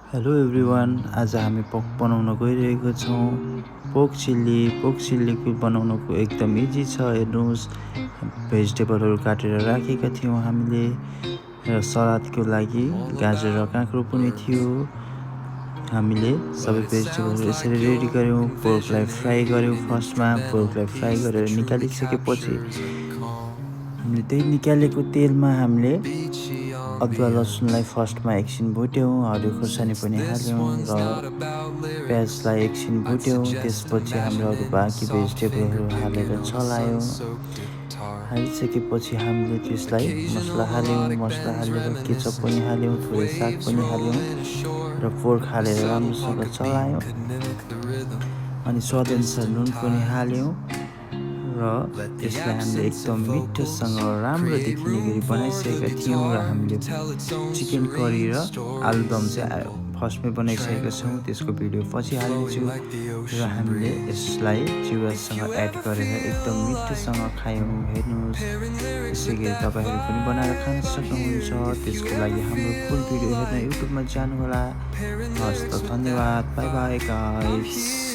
Hello everyone, आज हामी पोक बनाउन गइरहेको छौँ। पोक चिल्ली बनाउनुको एकदम इजी छ। हेर्नुहोस्, भेजिटेबलहरू काटेर राखेका थियौँ हामीले र सलादको लागि गाजर र काँक्रो पनि थियो। हामीले सबै भेजिटेबलहरू यसरी रेडी गऱ्यौँ। पोर्कलाई फ्राई गऱ्यौँ। फर्स्टमा पोर्कलाई फ्राई गरेर निकालिसकेपछि हामीले त्यही निकालेको तेलमा हामीले अदुवा लसुनलाई फर्स्टमा एकछिन भुट्यौँ, हरियो खोर्सानी पनि हाल्यौँ र प्याजलाई एकछिन भुट्यौँ। त्यसपछि हाम्रो अरू बाँकी भेजिटेबलहरू हालेर चलायौँ। हालिसकेपछि हामीले त्यसलाई मसला हालेर केचप पनि हाल्यौँ, थोरै साग पनि हाल्यौँ र पोर्क हालेर राम्रोसँग चलायौँ। अनि स्वादअनुसार नुन पनि हाल्यौँ र यसलाई हामीले एकदम मिठोसँग राम्रो देखिने गरी बनाइसकेका थियौँ। र हामीले चिकन करी र आलुदम चाहिँ फर्स्टमै बनाइसकेका छौँ, त्यसको भिडियो पछि हाल्नेछु। र हामीले यसलाई चिउरासँग एड गरेर एकदम मिठोसँग खायौँ। हेर्नुहोस्, यसै गरी तपाईँहरू पनि बनाएर खान सक्नुहुन्छ। त्यसको लागि हाम्रो फुल भिडियो हेर्न युट्युबमा जानुहोला। हस् त, धन्यवाद, बाई बाई गाइस।